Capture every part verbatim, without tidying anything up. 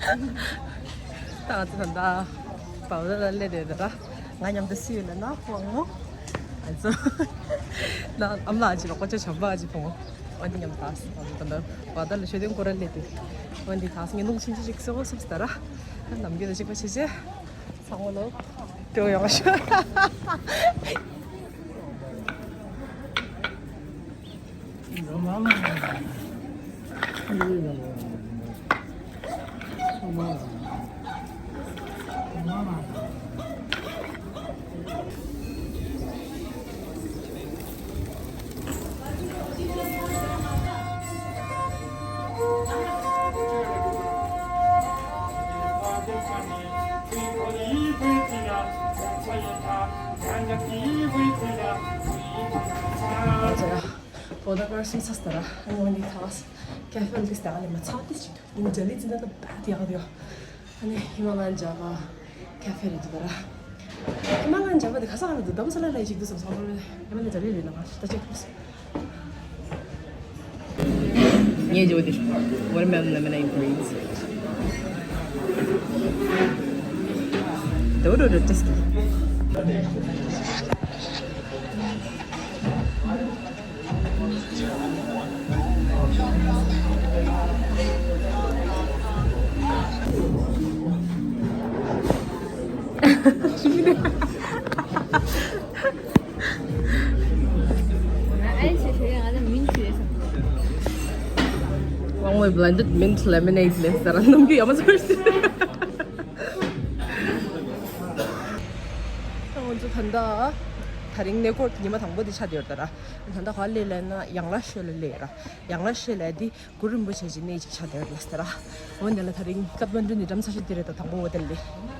ད་ང་ཚོ་ད་ལྟ་བ་ད་ལ་སླེབས་རེད་ད། ང་མཉམ་དུ་སུ་ཡོད་ལབ་ན་དབང་མོ། ཨ་ཚོ། ད་ཨ་མ་ལགས་ཅིག་ལ་ཀོ་ཅོ་བྱམས་པ་ཅིག་ཕོ་མོ། འོན་ཏེ་མཉམ་དུ་ད་ང་ཚོ་ད་ལྟ་བ་ད་ལ་ཤོད་དོན་སྐོར་ར་སླེབས་དུས། འོན་ཏེ་ད་ངས་ནུང་ཆུང་ཆུང་ཞིག་གསོ་སོང་ད་ར། ནམ་རྒྱུན་ལ་གཅིག་པ་བྱེད་ཆེ། ཚང་མ་ལོ། སྐྱོ་ཡོང་ཤོག་ཕོ་ད་ཀར་སིམ་སཱ་སྟ་ར། ཨ་ནི་ད་ཀ་ཧྥེ་ལ་ཏིས་ད་ཨ་ནི་མ་ཚ་ཏིས་ཅིག་འདུག་ཨ་ནི་ཇ་ལི་ཙི་ན་ད་བད་ཡག་དེ་ཡོ། ཨ་ནི་ཧི་མ་ལ་ཡན་ཇ་བ་ཀ་ཧྥེ་རེད་འདུག་ད་ར། ཧི་མ་ལ་ཡན་ཇ་བ་དེ་ཁ་སང་ཨ་ནི་འདུག་དམ་ས་ལ་ལ་ཡི་ཅིག་འདུག་སམ་སོང་། ཧི་མ་ལ་ཡན་ཇ་ལི་རེད་ན་ང་ད་ཅིག་ཐུབ་སོང་། ངས་བརྗོད་དེ། Watermelon lemonade greens. ཏོ་ཏོ་ཏོ་ཏེས་ཀི། དབང་མོའི་blended mint lemonade ལས་ཟེར་ནམ་རྒྱུན་ཡ་མ་ཟེར་ཟེར། ང་ཚོ་ད་ལྟ་དེ་རིང་གནས་སྐོར་ཉི་མ་དང་པོ་དེ་ཆགས་བསྡད་ཡོད་རེད་ད་ར། ད་ལྟ་ག་པར་སླེབས་ལབ་ན་ཡང་ལ་ཤོད་ལ་སླེབས་ཡོད་ར། ཡང་ལ་ཤོད་ལབ་དེ་གུ་རུ་རིན་པོ་ཆེ་གི་གནས་ཅིག་ཆགས་བསྡད་ཡོད་རེད་ཟེར་ར། འོ་འདི་ལ་དེ་རིང་ཀཏ་མན་ཌུ་ནས་འགྲམ་ས་ཞིག་དེ་རེད་ད། དང་པོ་འོ་དེ་ལ་སླེབས།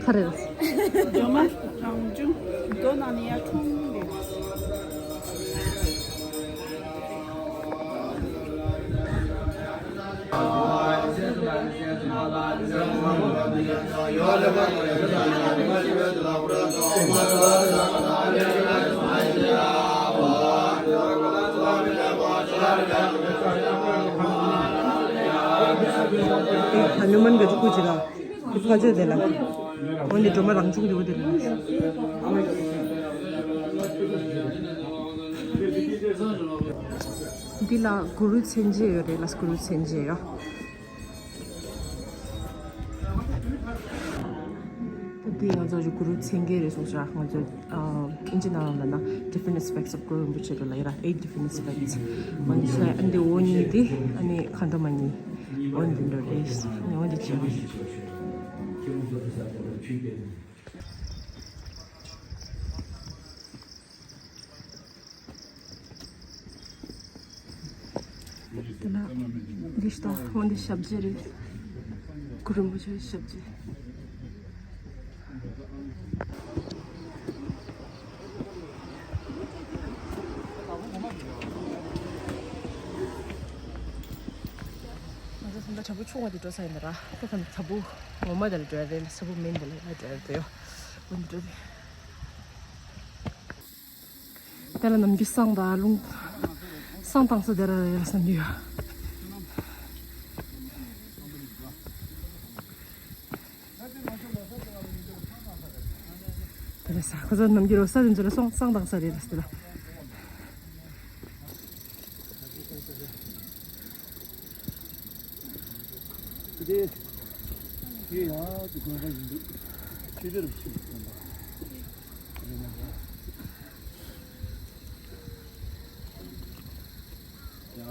ག་རེ་རེད། ཇོ་མ་རང་བྱུང་མདོ་ནང་ནས་ཡར་འཁྲུངས་པའི། ཧ་ནུ་མན་གྱི་སྐུ་ཅིག་ལ། ཁོ་ཕ་ཆོས་དེ་ལ། འོ་ནི་སྒྲོལ་མ་རང་བྱུང་འདུག་དེ་ལ། འདི་ལ་གུ་རུ་མཚན་བརྗོད་ཡོད་རེད་ལ། གུ་རུ་མཚན་བརྗོད་ཡོད། འདི་ང་ཚོ་གུ་རུ་མཚན་བརྒྱད་རེད་གསུངས་ཤག་ང་ཚོ་ཨིན་ཇི་ནང་ལ་ན་different aspects of Guru Rinpoche རེད་ལ་ཡ་ར། Eight different aspects. འོ་འདི་ལ་འདི་འོ་གཉིས་འདི་ཨ་ནི་མཁའ་འགྲོ་མ་གཉིས། འོ་འདི་འདྲ་རེད། ཨ་ནི་འོ་འདི་གཅིག་རེད། དེ་ན་འདི་ལྟ་འོ་འདི་ཞབས་རྗེས་རེད། གུ་རུ་རིན་པོ་ཆེའི་ཞབས་རྗེས། ང་ཚོ་ད་ལྟ་བྱ་ཕོ་ཆུང་བ་དེ་འགྲོ་ས་ཡིན་ད་ར། ད་ད་བྱ་ཕོ་ངོ་མ་དེ་ལ་འགྲོ་ཡ་རེད་ལ། བྱ་ཕོ་མིན་དེ་ལ་འགྲོ་ཡ་རེད་ཡོ། འོ་འདི་འགྲོ་རེད། དེ་ལ་ནམ་རྒྱུན་བསང་དང་རླུང་། བསང་བཏང་ས་དེ་ར་རེད་བསམ་གྱི་ཡོད། དེ་རེད་ས། ཁོ་ཚོ་ནམ་རྒྱུན་རོ་ས་དེ་ཚོ་ལ་བསང་བསང་བཏང་ས་རེད་ལ་ཟེར་ལ། དེ་དེ་ཡང་དེ་དགོན་པ་ཡིན་འདུག་ཆོས་རྒྱལ་རིན་པོ་ཆེ་གི་དགོན་པ་ཡིན་ན། ཡ།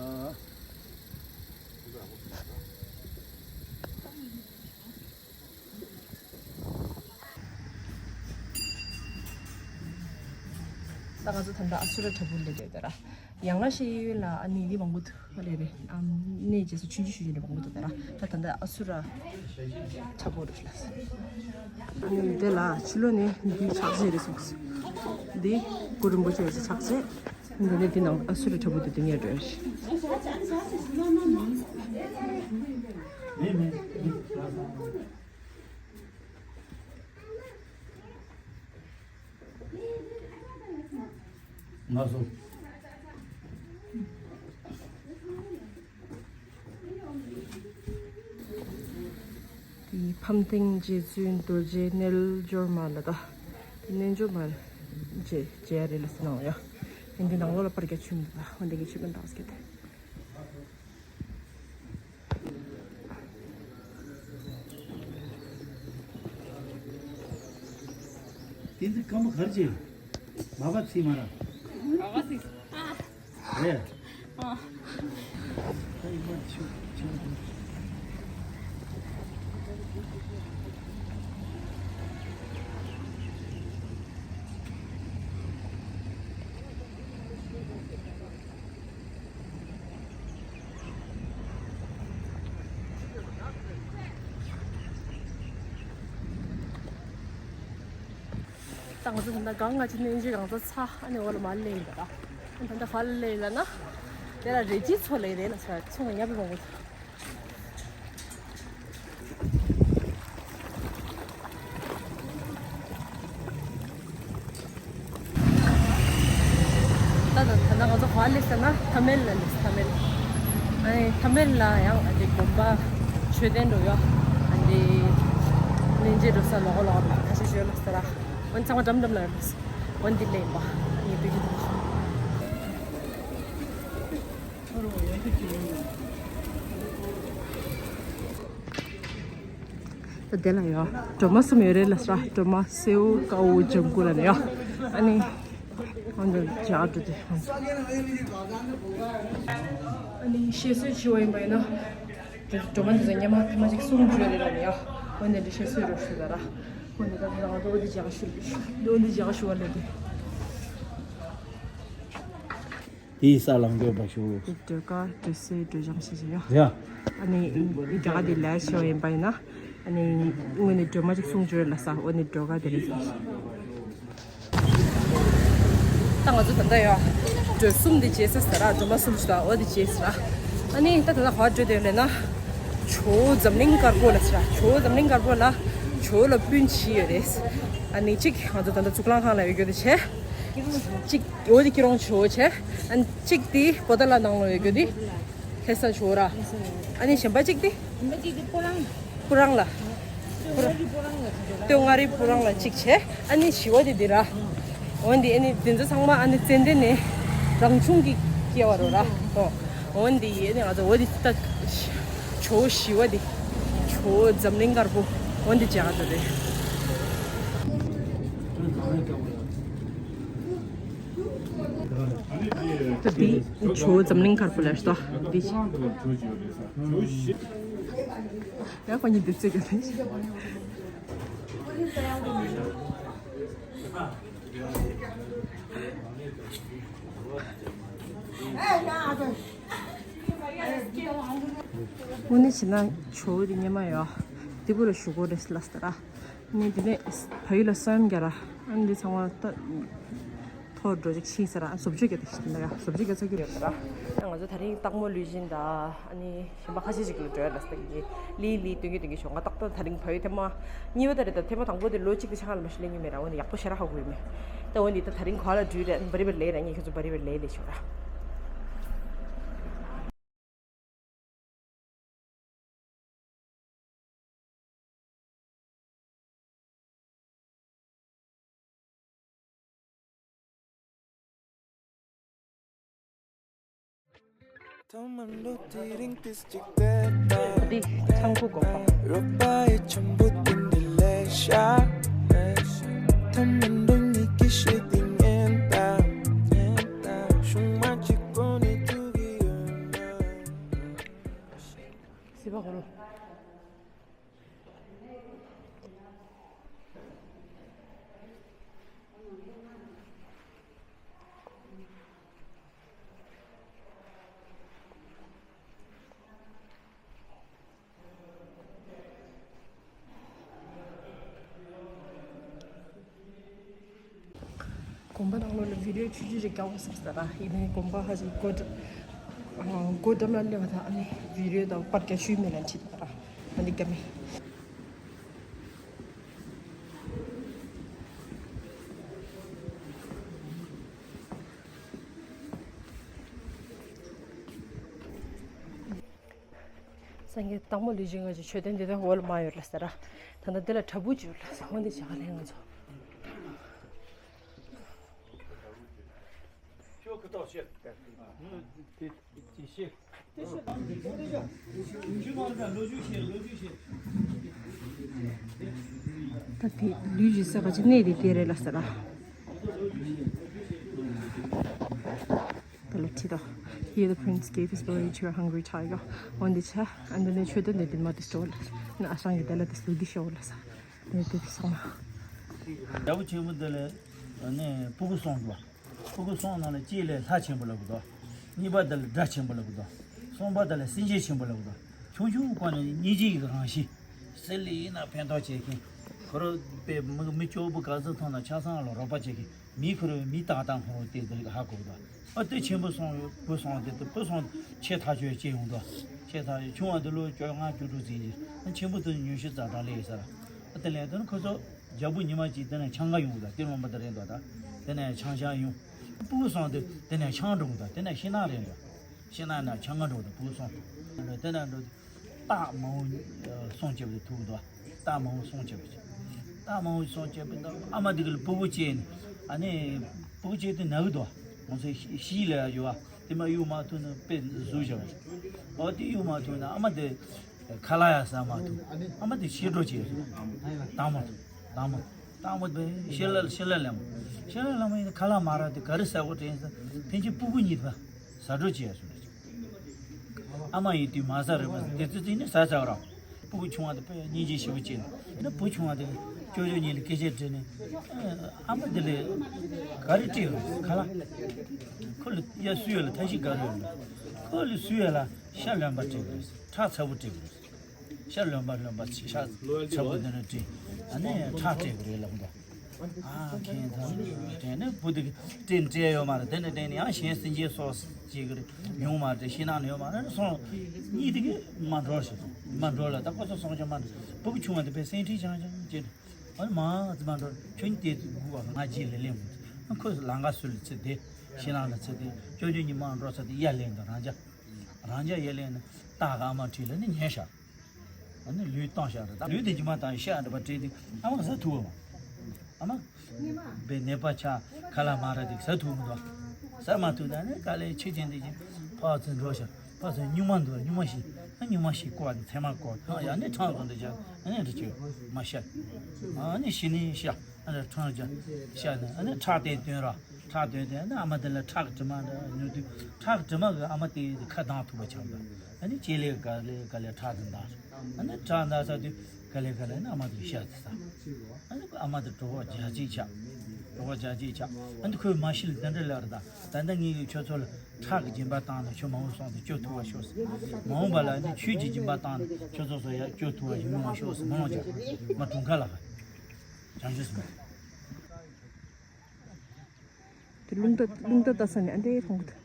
ད་ང་ཚོ་ད་ལྟ་ཨ་སུ་ར་བྲག་ཕུག་སླེབས་ཡོད་ད་ར། ཡང་ལ་ཤེས་ཡོད་ལ་ཨ་ནི་ནི་མང་པོ་འདུག་ཨ་ལེ་རེད། ཨམ་གནས་རྗེས་སུ་ཆུང་ཆུང་ཆུང་ཆུང་ནི་མང་པོ་འདུག་ད་ར། ད་ད་ལྟ་ཨ་སུ་ར་བྲག་ཕུག་རེད་ལ། ཨ་ནི་དེ་ལ་ཕྱི་ལོགས་ནས་འདི་ཕྱག་རྗེས་རེད་གསུངས། འདི་གུ་རུ་རིན་པོ་ཆེ་ཡི་ཕྱག་རྗེས། འདི་ནས་འདི་ནང་ཨ་སུ་ར་བྲག་ཕུག་དེ་དེ་ནས་འགྲོ་ཡ་རེད། མེད་མེད། འདི་ལ་ས། ང་སོ། དེའི་ཕམ་ཐེང་རྗེ་བཙུན་རྡོ་རྗེ་རྣལ་འབྱོར་མ་ལ་ད། དེ་རྣལ་འབྱོར་མ་རྗེ་རྗེ་ཡ་རེད་ལ་ཟེར་ནའང་ཡ། ཡིན་དེ་ནང་ལོགས་ལ་པར་རྒྱ་ཆུ་མི་འདུག་འོན་ཏེ་གི་ཆུ་མི་འདུག་ཟེར་གི་དེ། དེ་ཚོ་སྐམ་པོ་གར་ཆེ། མ་བབས་སྲིད་མ་ར། མ་བབས་སྲིད། རེད། ཨ། ད་ཡིན་པ་ཆུ་ཆུ། ད་ང་ཚོ་ད་ལྟ་གང་ང་ཅི་ནས་ཅི་གང་ཚ་ཚ་ཨ་ནི་འོག་ལ་མ་སླེབས་ཡིན་ད། ཨ་ནི་ད་ལྟ་ཧ་ལ་སླེབས་ཡིན་ལ་ན། དེ་ལ་རེ་ཅི་ཚོ་ལེ་རེ་ལ་ཚོ་ཚོ་ང་ཉབ་པི་མང་པོ། ད་ད་ད་ང་ཚོ་ག་པར་སླེབས་ཟེར་ན་ཐ་མལ་ལ་སླེབས། ཐ་མལ། ཨ་ནི་ཐ་མལ་ལ་ཡང་ཨ་འདི་དགོན་པ་མཆོད་རྟེན་འགྲོ་ཡོད། ཨ་འདི་གླིང་རྗེ་འགྲོ་ས་ལོགས་ལོགས་ལ་ཁ་ཤས་ཤིག་ཡོད་ལ་ཟེར་ར། འོན་ཚང་མ་འགྲམ་འགྲམ་ལ་ཡོད་ལ། འོན་འདི་ལེན་པ་ངས་བོད་ཀྱི་ད་དེ་ལ་ཡོད། སྒྲོལ་མ་གསུམ་ཡོད་རེད་ལ་ས། སྒྲོལ་མ་སེའུ་དཀར་པོ་ལྗང་གུ་ལ་ནི་ཡོད། ཨ་ནི་ཨ་ནི་ཇག་འགྲོ་དེ། ཨ་ནི་བཤད་སྲོལ་བྱས་པ་ཡིན་པ་ཡིན་ན། སྒྲོལ་མ་འདི་ཚོ་སྔོན་མ་ཐེངས་མ་གཅིག་གསུམ་བརྗོད་རེད་ལ་ནི་ཡོད། འོན་ཏེ་འདི་བཤད་སྲོལ་རེད་ཞུ་ད་ར། འོན་ཏེ་ད་ང་ཚོ་འོ་འདི་ཇག་ཞུ། འོ་འདི་ཇག་ཞུ་བ་ལས་དེ། དེའི་ས་ལ་འགོད་པ་ཞུ། དེ་སྒྲོལ་དཀར་སྒྲོལ་སེ་སྒྲོལ་ལྗང་ཞེས་བྱ་ཡ། ཡ། ཨ་ནི་རྒྱ་གར་དེ་ལས་ཤོ་ཡིན་པ་ཡིན་ན། ཨ་ནི་དངོས་ནས་སྒྲོལ་མ་ཅིག་གསུང་བརྗོད་ལ་ས། འོ་ནི་སྒྲོལ་དཀར་དེ་རེད། ད་ང་ཚོ་ད་ལྟ་ཡ། སྒྲོལ་གསུམ་དེ་བྱས་ས་ཟེར་ར། སྒྲོལ་མ་གསུམ་ཞིག་ད་འོ་དེ་བྱས་ཟེར་ར། ཨ་ནི་ད་ད་ལྟ་ག་བརྗོད་དེ་ལས་ན། ཇོ་བོ་འཛམ་གླིང་དཀར་པོ་ལ་ཟེར་ར། ཇོ་བོ་འཛམ་གླིང་དཀར་པོ་ལ་ཇོ་བོ་ལ་སྤུན་བཞི་ཡོད་རེད། ཨ་ནི་གཅིག་ང་ཚོ་ད་ལྟ་གཙུག་ལག་ཁང་ལ་ཡོད་རྒྱུ་དེ་བྱས། གཅིག་འོ་དེ་ཁྱེད་རང་ཇོ་བོ་བྱས། ཨ་ནི་གཅིག་དེ་པོ་ཏ་ལ་ནང་ལ་ཡོད་རྒྱུ་དེ་ལྷ་ས་ཇོ་བོ་ར། ཨ་ནི་གཞན་པ་གཅིག་དེ་གཞན་པ་གཅིག་དེ་སྤུ་རང་། སྤུ་རང་ལ། སྤུ་རང་། སྟོད་མངའ་རིས་སྤུ་རང་ལ་གཅིག་བྱས། ཨ་ནི་བཞི་བ་དེ་འདི་ར། འོན་ཏེ་ཨ་ནི་དེ་ཚོ་ཚང་མ་ཨ་ནི་ཙན་དན་ནས་རང་བྱུང་གི་སྐྱེ་བ་རོ་ར། ཨོ། འོན་ཏེ་ཨ་ནི་ང་ཚོ་འོ་དེ་ད་ཇོ་བོ་བཞི་བ་དེ། ཇོ་བོ་འཛམ་གླིང་དཀར་པོ། འོན་ཏེ་ཇག་ཏུ་རེད། ད་འདི་ཇོ་བོ་འཛམ་གླིང་དཀར་པོ་ལ་ལྟོས། འདི། ཡ་ཁོ་གཉིས་འདི་རྩེ་གི་རེད། དངོས་གནས་བྱས་ན་ཇོ་བོ་འདི་སྔོན་མ་ཡོད། འདི་བོ་ལ་བཞུགས་ཡོད་རེད་ལ་ཟེར་ར། ནི་དེ་ནས་བལ་ཡུལ་ལ་གསོལ་ལྕམ་རྒྱ་ར། ཨ་ནི་འདི་ཚང་མ་ད་ཐོར་འགྲོ་ཅིག་ཤི་ས་ར། ཨ་བཟོ་བཅོས་རྒྱག་ད་ཤི་ན་ཡ། བཟོ་བཅོས་རྒྱག་ཚར་གྱི་རེད་ད་ར། ཨ་ང་ཚོ་ད་རིང་སྟག་མོ་ལུས་སྦྱིན་ད། ཨ་ནི་གཞན་པ་ཁ་ཤས་ཤིག་ལ་འགྲོ་ཡ་ལ་ས་གི་ལི་ལི་སྟོན་གྱི་སྟོན་གྱི་ཞོག་ང་ཏག་ཏག་ད་རིང་བལ་ཡུལ་ཐེངས་མ་གཉིས་པ་ད་རེད་ད། ཐེངས་མ་དང་པོ་དེ་ལོ་གཅིག་དེ་ཆ་ལ་མ་ཤི་ལེ་ཉུ་མེད་ར། འོ་ནི་ཡག་པོ་ཞེ་དྲག་ཧ་གོ་ཡོད་མེད། ད་འོ་ནི་ད་ད་རིང་ག་ལ་འགྲུལ་རེད། བ་རི་བ་ལེ་ར། ངས་ཁྱོད་ཚོ་བ་རི་བ་ལེ་ལེ་ཞོག་ར། འདི་ཚང་ཁུག་གོ་ཁ། སི་པ་གོ་རུ། དགོན་པ་ནང་ལོགས་ལ་བི་ཌི་ཡོ་ཆུང་ཆུང་ཞིག་རྒྱག་དགོས་བསམ་ས་ར། ཡིན་ནའི་དགོན་པ་ཧ་ཅང་སྒོ་འགྲམ་ལ་སླེབས་པ་དང་ཨ་ནི་བི་ཌི་ཡོ་དང་པར་རྒྱག་ཤུལ་མེད་ལ་འཁྲིད་པ་ར། ཨ་ནི་དགའ་མི། སངས་རྒྱས་སྟག་མོ་ལུས་སྦྱིན་གྱི་མཆོད་རྟེན་འདི་དག་འོག་ལ་མར་ཡོད་ལ་ཟེར་ར། ད་ལྟ་འདི་ལ་བྲག་ཕུག་ཅིག་ཡོད་ལ་ཟེར། འོ་འདི་བྱ་ག་ལེན་ང་ཚོ། ད་དེ་ལུས་ཀྱི་ས་ག་ཅིག་གནས་དེ་དེ་རེད་ལ་ཟེར་ར། དེ་ལ་ཁྲིད་དོ། Here the prince gave his body to a hungry tiger. འོ་འདི་བྱ། ཨ་འདི་ནས་མཆོད་རྟེན་འདི་འདི་མ་དེ་སྤྲོ་ལ། ན་ཨ་ཞང་གི་དེ་ལ་དེ་སུ་འདི་ཤོག་ལ་ས། འདི་དེ་དེ་སོང་ལ། རྒྱལ་པོ་ཆེན་པོ་འདི་ལ་ནས་ཕྲུ་གུ་གསུམ་འདུག་ཕྲུ་གུ་གསུམ་ནང་ལ་གཅིག་ལ་ལྷ་ཆེན་པོ་ལབ་གི་འདུག་གཉིས་པ་དེ་ལ་དགྲ་ཆེན་པོ་ལབ་གི་འདུག་གསུམ་པ་དེ་ལ་སེམས་ཅན་ཆེན་པོ་ལབ་གི་འདུག་ཆུང་ཆུང་གོང་ནས་སྙིང་རྗེ་ཡི་རང་བཞིན། སུ་ལ་ཡིན་ན་ཕན་ཐོགས་བྱེད་མཁན། ཁོ་རང་པའི་མི་མི་སྐྱོ་པོ་ག་ཚོད་ཐོན་ན་ཆ་ཚང་ལ་རོགས་པ་བྱེད་མཁན། མི་ཁོ་རང་མི་ཏག་ཏག་ཁོ་རང་དེ་དེ་ཧ་གོ་གི་འདུག་ཨ་དེ་ཆེན་པོ་སོང་བུ་སོང་དེ་དེ་བུ་སོང་ཆེ་ཐག་ཆོད་ཅེས་ཡོང་འདུག་ཆེ་ཐག་ཆུང་བ་དེ་ལོ་བཅོ་ལྔ་བཅུ་དྲུག་ཙམ་ཡིན། ཨ་ཆེན་པོ་དེ་ཉི་ཤུ་རྩ་གྲངས་ལས་ཡོད་ས་ར། ཨ་དེ་ལས་དོན་ཁོ་ཚོ་རྒྱལ་པོ་ཉི་མ་གཅིག་དེ་ནས་ཆང་ག་ཡོང་གི་འདུག་དེ་ལོན་པ་དེ་རེད་འདུག་ད་དེ་ནས་ཆང་ཤ་ཡོང་། ཕྲུ་གུ་སོང་དེ་དེ་ནས་ཆང་འགྲོ་གི་འདུག་དེ་ནས་ཤིང་ནགས་རེད་འདུག་ཤིང་ནགས་ནས་ཆང་ག་འགྲོ་གི་འདུག་ཕྲུ་གུ་སོང་དེ་ནས་འགྲོ། སྟག་མང་པོ་སྲུང་བྱེད་པ་དེ་ཐུག་འདུག་སྟག་མང་པོ་སྲུང་བྱེད་པ་ཅིག་སྟག་མང་པོ་སྲུང་བྱེད་པ་དང་ཨ་མ་དེ་གི་ལ་སྤུ་གུ་སྐྱེས་ནས། ཨ་ནི་སྤུ་གུ་སྐྱེས་དུས་ན་གི་འདུག་ང་ཚོ་ཤི་ལ་ཡོད་བ་དེ་མ་གཡུག་མ་ཐུབ་ན་དཔེ་གཟུགས་བྱ་བ་ཅིག་འོ་དེ་གཡུག་མ་ཐུབ་ན་ཨ་མ་དེ་ཁ་ལག་ཡང་ཟ་མ་ཐུབ། ཨ་མ་དེ་ཤི་འགྲོ་བྱས་སོང་། དྭངས་མ་དྭངས་མ་དྭངས་མ་དེ་ཤི་ལ་ཤི་ལ་ལེན་པ། ཤི་ལ་ལེན་པ་ཡིན་ན་ཁ་ལག་མ་རག་དེ་ག་རེ་ཟ་དགོས་དྲན་སོང་། ཐེངས་གཅིག་སྤུ་གུ་གཉིས་པ་ཟ་འགྲོ་བྱས་སོང་། ཨ་མ་ཡིན་དུས་མ་ཟ་རེད་པ། དེ་ཚོ་ཚིག་ནི་ཟ་ཟ་ར། སྤུ་གུ་ཆུང་བ་དེ་དཔེ་སྙིང་རྗེ་ཞེ་པོ་ཅིག་ནི་བུ་ཆུང་བ་དེ་ཅོ་ཅོ་གཉིས་ལ་སྐད་ཆ་དྲིས་ནས། ཨ་མ་དེ་ལས་ག་རེ་སྤྲད་ཡོད་ཁ་ལག་ཁོ་ལ་ཡ་སུས་ཡོད་ལ་ཐབས་ཤེས་ག་རེ་ཡོད་ལ། ཁོ་ལ་སུས་ཡོད་ལ་ཤ་རློན་པ་སྤྲད་དགོས། ཁྲག་ཚ་པོ་སྤྲད་དགོས། ཤ་རློན་པ་རློན་པ་ཤ་ཚ་པོ་དེ་འདྲ་སྤྲད། ཨ་ནི་ཁྲག་སྤྲད་དགོས་རེད་ལབ་འདུག་ཨ་ཁྱེད་ད་དྲན་ནས་བུ་དེ་དྲན་བྲལ་ཡོད་མ་རེད། དེ་ནས་དྲན་ནས་ཡང་གཞན་སེམས་ཅན་སྲོག་བཅད་ཀྱི་རེད། ཡོང་མ་རེད། ཤིང་ནགས་ནས་ཡོད་མ་རེད། སོང་གཉིས་དེ་གི་མ་འགྲོ་ཞེས་མ་འགྲོ་ལ་ད་ཁོ་ཚོ་སོང་ཅང་མ་འགྲོ། བུ་གི་ཆུང་བ་དེ་དཔེ་སེམས་ཁྲལ་ཅང་ཅང་བྱེད། ཨ་ནི་མ་ཙི་མ་འགྲོ་ཁྱོད་གཉིས་དེ་དུ་སྒུག་བ་ང་རྗེས་ལ་ལེན་མོ། ཁོ་ལང་ཀ་སུ་ལ་ཚེ་དེ་ཤིང་ནགས་ལ་ཚེ་དེ་ཅོ་ཅོ་གཉིས་མ་འགྲོ་ཚེ་དེ་ཡར་ལེན་དང་རང་ཅག་རང་ཅག་ཡར་ལེན་ནས་སྟག་ག་ཨ་མ་ཁྲིད་ལ་ནི་ཉལ་ཤག་ཨ་ནི་ལུས་བཏང་བཞག་རེད། ད་ལུས་དེ་ཇི་མ་བཏང་ཤ་འདྲ་པ་སྤྲད་དུས་ཨ་མ་ཟ་ཐུབ་བ་མ། ཨ་མ་བའི་ནད་པ་ཆགས་ཁ་ལག་མ་རག་དུས་ཟ་ཐུབ་མི་འདུག་ཟ་མ་ཐུབ་ན་ནི་དཀའ་ལས་ཆེ་ཆེན་འདི་བཞིན་ཕར་ཚུར་འགྲོ་ཤག་ཕར་ཚུར་སྨྱུག་མ་འདུག་སྨྱུག་མ་ཞིག་ཨ་སྨྱུག་མ་ཞིག་བཀོག་ནས་ཚེར་མ་བཀོག་ཨ་ཡ་ནི་ཁྲག་འགྲོ་འདི་ཆགས་ཨ་ནི་འདྲི་ཆོས་མ་ཤ། ཨ་ནི་ཤི་ནི་ཤ། ཨ་ནི་ཁྲག་ཅན་ཤ་ནི་ཨ་ནི་ཁྲག་དེ་བཏོན་ར། ཁྲག་བཏོན་དེ་ཨ་ནི་ཨ་མ་དེ་ལ་ཁྲག་གི་དྲི་མ་འདྲ་ཉོ་དུས་ཁྲག་གི་དྲི་མ་གི་ཨ་མ་དེ་ཁ་གདངས་ཐུབ་པ་ཆགས་འདུག་ཨ་ནི་ལྕེ་ལས་ག་ལས་ག་ལས་ཁྲག་དེ་འདག་ཨ་ནི་ཁྲག་འདག་ས་དུས་ག་ལས་ག་ལས་ནི་ཨ་མ་དེ་ཤ་དེ་ཟ། ཨ་ནི་ཨ་མ་དེ་གྲོད་ཁོག་རྒྱ་ཆེ་ཆགས། གྲོད་ཁོག་རྒྱ་ཆེ་ཆགས། ཨ་ནི་ཁོས་མ་ཤི་ལ་དེ་འདྲ་ལབ་ར། ད་ད་ལྟ་ངས་ཀྱི་ཁྱོད་ཚོ་ལ་ཁྲག་གི་སྦྱིན་པ་བཏང་ནས་ཁྱོད་མ་འོངས་སོང་དུ་སྐྱོབ་ཐུབ་པ་ཤོག་ཟེར། མ་འོངས་པ་ལ་ནི་ཆོས་ཀྱི་སྦྱིན་པ་བཏང་ནས་ཁྱོད་ཚོ་ཚོ་ཡ་སྐྱོབ་ཐུབ་པ་ཡིན་མི་འོང་ཤོག་ཟེར། མ་འོངས་ཀྱང་མ་དྲུང་ཁ་ལ་བྱང་ཆུབ་སེམས། དེ་རླུང་རྟ་རླུང་རྟ་ལྟ་ས་ནས་ཨ་འདྲའི་མཐོང་གི་འདུག་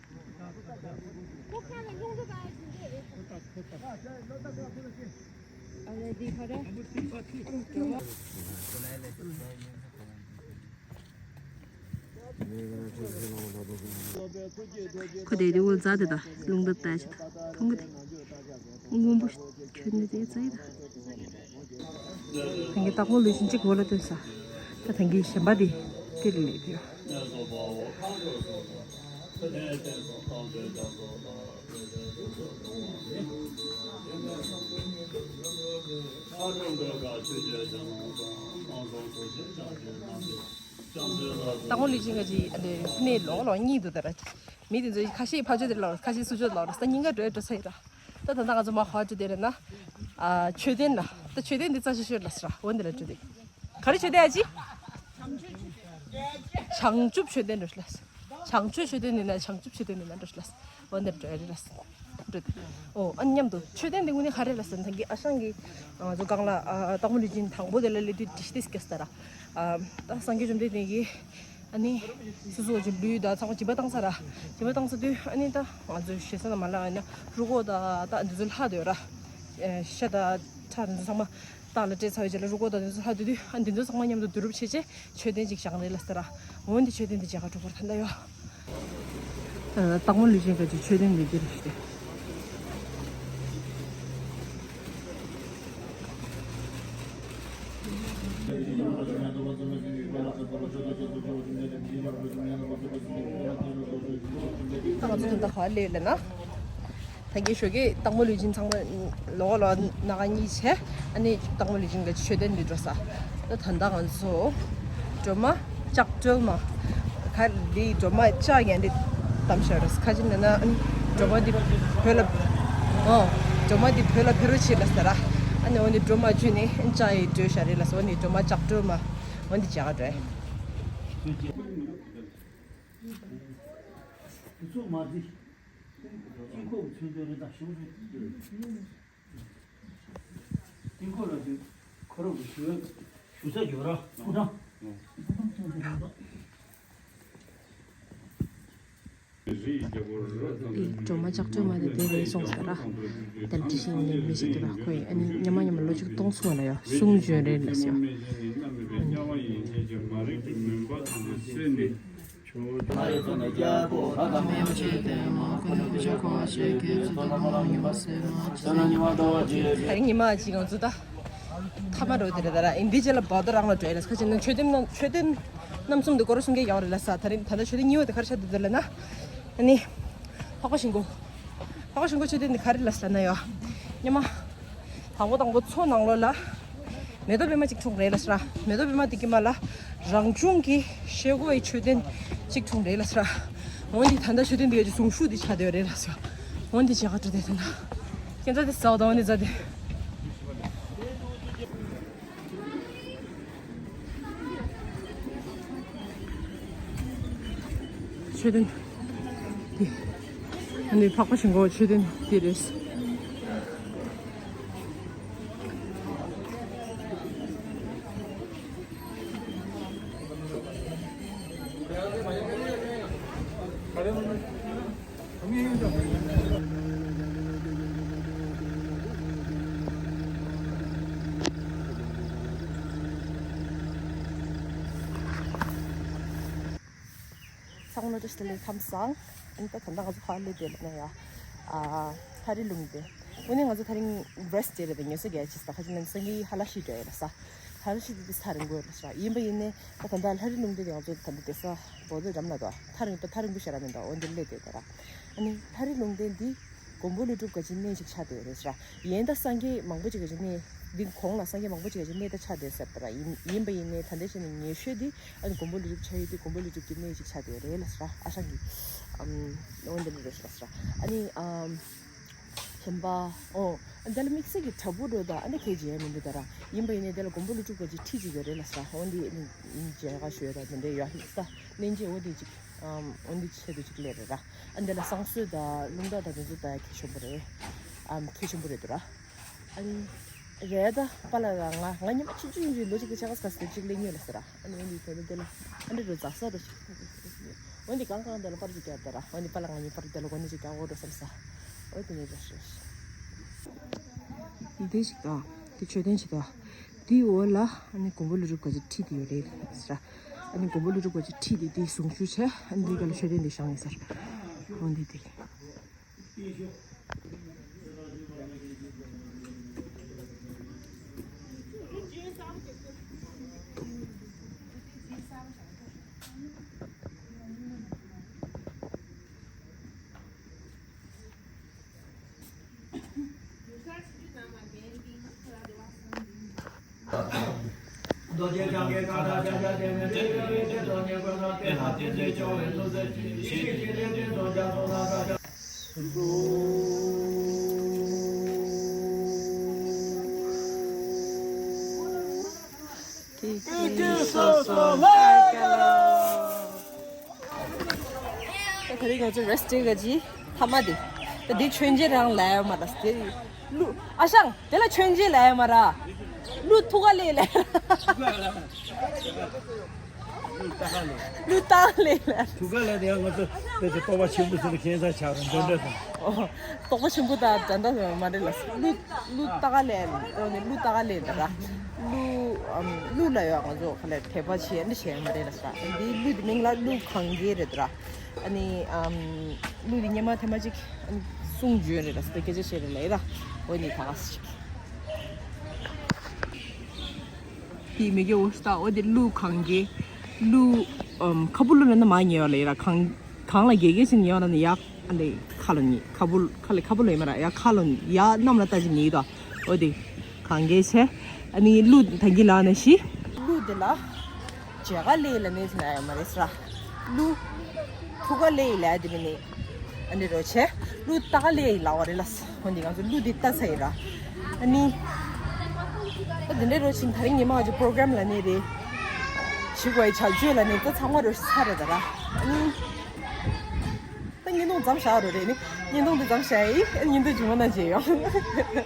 ཁོ་དེ་དེ་འུ་ཛ་དེ་ད་རླུང་རྟ་ལྟ་ཞིག་མཐོང་གི་འདུག་སྔོན་པོ་ཁྱོད་ནི་དེ་ཙ་ཡི་ད། ཐང་གི་སྟག་མོ་ལུས་སྦྱིན་གཅིག་འོག་ལ་བཏོན་ས། ད་ཐང་གི་གཞན་པ་དེ་དེ་ལ་ལས་དེ་ཡོད། སྟག་མོ་ལུས་སྦྱིན་གྱི་ཨ་ནི་གནས་ལོགས་ལོགས་གཉིས་འདུག་ད་ར། མི་དེ་ཚོ་ཁ་ཤས་ཕར་ཕྱོགས་དེར་ལོག་ཁ་ཤས་ཚུར་ཕྱོགས་ལོག་ས་གཉིས་ཀ་འགྲོ་འགྲོ་ས་ཡིན་ར། ད་ད་ལྟ་ང་ཚོ་མ་ཧོ་ཅི་དེ་རེད་ན། ཨ་མཆོད་རྟེན་ལ་ད་མཆོད་རྟེན་འདི་རྩ་ཆེ་ཤོས་ལ་ཟེར་ར་འོ་འདི་ལ་འགྲོ་དེ། ག་རེ་མཆོད་རྟེན་ཨ་ཅི། བྱང་ཆུབ་མཆོད་རྟེན་འགྲོ་ལ། བྱང་ཆུབ་མཆོད་རྟེན་འདི་ན་བྱང་ཆུབ་མཆོད་རྟེན་འདི་ན་འགྲོ་ལ། འོ་འདི་འགྲོ་རེད་ལ། འགྲོ་དེ། འོ་ཨ་མཉམ་དུ་མཆོད་རྟེན་འདི་དངོས་གནས་ག་རེ་ལ་ཟེར་ན་ད་གི་ཨ་ཞང་གི་ང་ཚོ་གང་ལ་ཨ་སྟག་མོ་ལུས་སྦྱིན་དང་པོ་དེ་ལ་སླེབས་དུས་དྲིས་ཏེ་སྐྱེས་ས་ར། ཨ་ད་སངས་རྒྱས་བཅོམ་ལྡན་འདས་ཀྱིས། ཨ་ནི། སོ་སོ་གི་ལུས་དང་ཚང་མ་སྦྱིན་པ་བཏང་ཚར་ར། སྦྱིན་པ་བཏང་ཚར་དུས་ཨ་ནི་ད་ང་ཚོའི་ཞེ་ས་ན་མ་ལ་ཨ་ནི་རུ་སྐོགས་དང་ད་འདི་ཚོ་ལྷག་སྡོད་ར། ཤ་དང་ཁྲག་འདི་ཚོ་ཚང་མ་སྟག་ལ་སྤྲད་ཚར་བའི་རྗེས་ལ་རུ་སྐོགས་དང་འདི་ཚོ་ལྷག་སྡོད་དུས་ཨ་འདི་ཚོ་ཚང་མ་མཉམ་དུ་བསྡུ་རུབ་བྱས་རྗེས་མཆོད་རྟེན་ཅིག་བཞེངས་རེད་ལ་ཟེར་ར། འོན་ཏེ་མཆོད་རྟེན་འདི་མཇལ་ཁ་འགྲོ་བར་ད་ལྟ་ཡོད། སྟག་མོ་ལུས་སྦྱིན་གྱི་མཆོད་རྟེན་འདི་འདིར་ཞེས། ག་ལེ་ལ་ན། ད་གི་ཞོགས་ཀས་སྟག་མོ་ལུས་སྦྱིན་ཚང་མ་ལོག་ལོག་སྣ་ཁ་གཉིས་བྱས། ཨ་ནི་སྟག་མོ་ལུས་སྦྱིན་གྱི་མཆོད་རྟེན་འདི་འགྲོ་ས། ད་ད་ལྟ་ང་ཚོ་སྒྲོལ་མ་ལྕགས་སྒྲོལ་མ། ག་འདི་སྒྲོལ་མ་ལྕགས་ཡན་འདི་བདམས་བཞག་རེད། ཁ་ཅིག་ན་ན་ཨ་ནི་སྒྲོལ་མ་འདི་བོད་ལ། ཨོ། སྒྲོལ་མ་འདི་བོད་ལ་ཕེབས་རོགས་བྱེད་ལ་ཟེར་ར། ཨ་ནི་འོ་འདི་སྒྲོལ་མ་བཅུ་ནི་ལྕགས་ཡི་སྒྲོལ་བཞག་རེད་ལ་ཟེར། འོ་འདི་སྒྲོལ་མ་ལྕགས་སྒྲོལ་མ། འོ་འདི་བྱ་དགའ་སྒྲོལ། དེ་ཚོ་མ་བརྩི། དཀྱིལ་འཁོར་གྱི་མཚོན་དོན་རེ་དང་གཞུང་ཚོ་དཀྱིལ་འཁོར་ལ་དུས་ཁོ་རང་གི་ཞུ་ཞུ་ས་ཡོད་ར། ཕུ་ཐང་ཕུ་ཐང་ཚོན་དུ་རེད་དོ། འདི་སྒྲོལ་མ་ལྕགས་སྒྲོལ་མ་དེ་དེ་རེད་སོང་ཟེར་ར། དེར་འདྲི་ཤེས་ནས་མི་ཞིག་འདུག་ར། ཁོས་ཨ་ནི་སྔོན་མ་སྔོན་མ་ལོ་གཅིག་སྟོང་གསུམ་ལ་ཡ་གསུང་བྱོན་རེད་ལ་ཟེར། ད་རིང་ཉི་མ་གཅིག་ང་ཚོ་ད་ཐ་མ་འགྲོ་དེ་རེད་ད་ར། ཨིན་དི་ཅེ་ལ་བར་དོ་རང་ལ་འགྲོ་ཡ་ལ་ཁ་ཅིག་ན་མཆོད་རྟེན་ནང་མཆོད་རྟེན་རྣམ་གསུམ་དུ་སྐོར་གསུང་གི་ཡོད་རེད་ལ་ས། ད་རིང་ད་ལྟ་མཆོད་རྟེན་གཉིས་པ་དེ་ག་རེ་ཆགས་འདུག་ལ་ན། ཨ་ནི་འཕགས་པ་ཤིང་ཀུན། འཕགས་པ་ཤིང་ཀུན་མཆོད་རྟེན་དེ་ག་རེ་ལ་ས་ན་ཡོད། ཉི་མ། དང་པོ་དང་པོ་མཚོ་ནང་ལོགས་ལ་མེ་ཏོག་པད་མ་གཅིག་འཁྲུངས་རེད་ལ་ཟེར། མེ་ཏོག་པད་མ་དེ་གི་མ་ལ་རང་བྱུང་གི་ཤེལ་སྒོ་ཡི་མཆོད་རྟེན་གཅིག་འཁྲུངས་རེད་ལ་ཟེར། འོན་ཏེ་ད་ལྟ་མཆོད་རྟེན་དེ་ག་ཅིག་གཟུངས་གཞུག་དེ་ཆགས་བསྡད་ཡོད་རེད་ལ་ཟེར། འོན་ཏེ་བྱ་དགའ་སྤྲོད་དེ་ད་ལྟ་ཁྱེད་ཚོ་དེ་ཟ་བ་དང་འོན་ཏེ་ཟ་དེ། མཆོད་རྟེན་འདི། ཨ་ནི་འཕགས་པ་ཤིང་ཀུན་མཆོད་རྟེན་འདི་རེད། ཚང་མ་བཀྲ་ཤིས་བདེ་ལེགས་ཁམས་བཟང་། ཨ་ནི་ད་ད་ལྟ་ང་ཚོ་ཕར་སླེབས་བསྡད་ལ་ན་ཡ། ཨ། ལྷ་རི་ལུང་བསྟན། དངོས་གནས་ང་ཚོ་ད་རིང་རེ་སི་ཊི་བྱས་རེད་པས། ཉལ་ས་རྒྱག་ཅིག་ས་ཁ་ཅིག་ན་སང་ཉིན་ཧ་ལ་ཤི་འགྲོ་ཡ་ལ་ས། ཧ་ལ་ཤི་དེ་དེ་ས་རིང་པོ་ཡོད་ལ་ས། ཡིན་པ་ཡིན་ནའི་ད་ད་ལྟ་ལྷ་རི་ལུང་བསྟན་དེ་ང་ཚོ་ད་ལྟ་བསྡད་ས་བོ་དེ་འགྲམ་ལ་དོ། ཐག་རིང་ད་ཐག་རིང་པོ་ཞེ་དྲག་མིན་འདུག་འོན་ཏེ་སླེབས་བསྡད་ད་ར། ཨ་ནི་ལྷ་རི་ལུང་བསྟན་འདི་མགོན་པོ་ཀླུ་སྒྲུབ་ག་ཅིག་གནས་ཅིག་ཆགས་བསྡད་ཡོད་རེད་ཟེར། ཡིན་ད་སངས་རྒྱས་མང་པོ་ཅིག་ག་ཅིག་གནས། འདི་གོང་ལ་སངས་རྒྱས་མང་པོ་ཅིག་ག་ཅིག་གནས་ད་ཆགས་བསྡད་ཟེར་ད་ར། ཡིན་ཡིན་པ་ཡིན་ནའི་ད་ལྟ་བྱས་ནས་ཉེ་ཤོས་འདི་ཨ་ནི་མགོན་པོ་ཀླུ་སྒྲུབ་ཆགས་ཡོད་དུས་མགོན་པོ་ཀླུ་སྒྲུབ་ཀྱི་གནས་ཅིག་ཆགས་བསྡད་ཡོད་རེད་ལ་ཟེར། ཨ་ཞང་གི་ཨམ་འོ་འདི་འདྲ་རེད་ཟེར་ལ་ཟེར། ཨ་ནི་ཨམ་གཞན་པ་ཨོ་ཨ་འདི་ལ་དམིགས་བསལ་གྱི་བྲག་ཕུག་འགྲོ་ད་ཨ་འདི་ཁས་བྱས་མི་འདུག་ད་ར། ཡིན་པ་ཡིན་ནའི་དེ་ལ་མགོན་པོ་ཀླུ་སྒྲུབ་ག་ཅིག་ཁྲི་ཅིག་ཡོད་རེད་ལ་ཟེར། འོ་འདི་ཨ་ནི་མཇལ་ཁ་ཞུ་ཡ་ད་འདི་འདྲ་ཡོད་ཨ་ནི་ད་གནས་མཇལ་འོ་འདི་ཅིག་ཨམ་འོ་འདི་ཆེད་དུ་ཅིག་སླེབས་རེད་ར། ཨ་འདི་ལ་བསང་གསོལ་དང་རླུང་རྟ་དང་དེ་ཚོ་ད་གལ་ཆེན་པོ་རེད། ཨམ་གལ་ཆེན་པོ་རེད་འདུག་ར། ཨ་ནི་རེད་ད་པཱ་ལགས་ལ་ང་ང་ཉི་མ་ཆུང་ཆུང་ཡིན་དུས་ལོ་གཅིག་གི་ཆ་ག་ས་ག་ས་གཅིག་སླེབས་མྱོང་ལ་ཟེར་ར། ཨ་ནི་འོ་འདི་དེ་ནི་དེ་ལ་ཨ་འདི་རུ་འཛག་ས་རུ་ཞིག་འོ་འདི་གང་གང་དེ་ལ་པར་ཅིག་བརྒྱབ་ད་ར། འོ་འདི་པཱ་ལགས་ང་གཉིས་པར་དེ་ལ་གོ་ནི་ཅིག་རྒྱག་དགོས་འགྲོ་བསམ་ས། འོ་དེ་ནི་རེད་རེད། འདི་ཞིག་དང་། དེ་མཆོད་རྟེན་ཞིག་དང་། དེའི་འོག་ལ་ཨ་ནི་མགོན་པོ་ཀླུ་སྒྲུབ་ག་ཅིག་ཁྲི་དེ་ཡོད་རེད་ཟེར། ཨ་ནི་མགོན་པོ་ཀླུ་སྒྲུབ་ག་ཅིག་ཁྲི་དེ་དེའི་གཟུངས་གཞུག་བྱས། ཨ་ནི་འདི་ག་ལ་མཆོད་རྟེན་དེ་བཞེངས་ཡིན་ཟེར། འོ་འདི་དེ། ད་རེས་ང་ཚོ་རེ་སི་ཊི་ག་ཅི་ཐ་མ་དེ། ད་འདི་མཆོད་མཇལ་རང་ལ་ཡོད་མ་རེད་དེ། ཀླུ་ཨ་ཞང་དེ་ལ་མཆོད་མཇལ་ལ་ཡོད་མ་རེད། ཀླུ་ཐུགས་ཀ་ལས་ལ། ཀླུ་ཐུགས་ཀ་ལས་ལ། ཐུགས་ཀ་ལས་དེ་ཡང་ང་ཚོ་དེ་ཚོ་རྟོགས་པ་ཆེན་པོ་ཟེར་ཁྱད་མཚར་ཆགས་རུང་འདྲ་འདྲ་དང་། ཨོ། རྟོགས་པ་ཆེན་པོ་དང་འདྲ་འདྲ་མ་རེད་ལ། ཀླུ་ཀླུ་ཐུགས་ཀ་ལས་ལ། ཨོ་ནི་ཀླུ་ཐུགས་ཀ་ལས་ལ་ར། ཀླུ་ཨམ་ཀླུ་ལ་ཡོད་ང་ཚོ་ཁ་ལས་དད་པ་བྱེད་འདི་བྱེད་མ་རེད་ལ་ས། འདི་ཀླུ་འདི་མིང་ལ་ཀླུ་གངྒཱི་རེད་ར། ཨ་ནི་ཨམ་ཀླུ་འདི་སྔོན་མ་ཐེངས་མ་གཅིག་ཨ་ནི་གསུང་བྱོན་རེད་ལ་ས། སྐད་ཆ་བཤད་རེད་ལ་ཡིན་ར། འོ་ནི་ད་ག་ས་ཅིག་དེ་མི་དགེ་འོ་ཤི་ད། འོ་དེ་ཀླུ་གངྒཱི། ཀླུ་ཨམ་ཁ་སྤུ་ལོ་ལ་ན་མ་ཉེ་བ་ལ་ཡིན་ར། གངས་གངས་ལ་དགེ་རྒན་ཕྱིན་ཉེ་བ་ལ་ན་ཡག་ཁ་ལེ་ཁ་ལོ་ཉི་ཁ་བུ་ཁ་ལེ་ཁ་བུ་ལོ་ཡི་མ་ར་ཡ་ཁ་ལོ་ཉི་ཡ་གནམ་ལ་ལྟ་ཅི་ཉི་དོ། འོ་དེ་གང་གེ་ཆེ། ཨ་ནི་གླུ་ད་གི་ལ་ན་ཤི། གླུ་དེ་ལ་བྱེད་ག་ལེ་ལ་ནི་ཟེར་ན་ཡ་མ་རེད་ས་ར། གླུ་ཐུག་ག་ལེ་ལ་དེ་མི་ནི་ཨ་ནི་རོ་ཆེ། གླུ་ལྟ་ག་ལེ་ལ་བ་རེད་ལ་ས། འོ་འདི་ང་ཚོ་གླུ་འདི་ལྟ་ས་ཡི་ར། ཨ་ནི། ད་འདི་འདྲའི་རོ་ཆིན་ད་རིང་ཉི་མ་ང་ཚོ་པོ་རོ་གྲམ་ལ་ནི་རེད། ཞིག་བའི་བྱ་སྤྱོད་ལ་ནི་ད་ཚང་མ་རོ་ས་ར་ད་ར། ཨ་ནི། ད་ཉིན་ཐོང་ཙམ་བཞག་རོ་རེད་ནི། ཉིན་ཐོང་འདི་ཙམ་བཞག་ཡི་ཨ་ཉིན་ཐོ་ཇུ་མོ་ན་མཇལ་ཡོང་།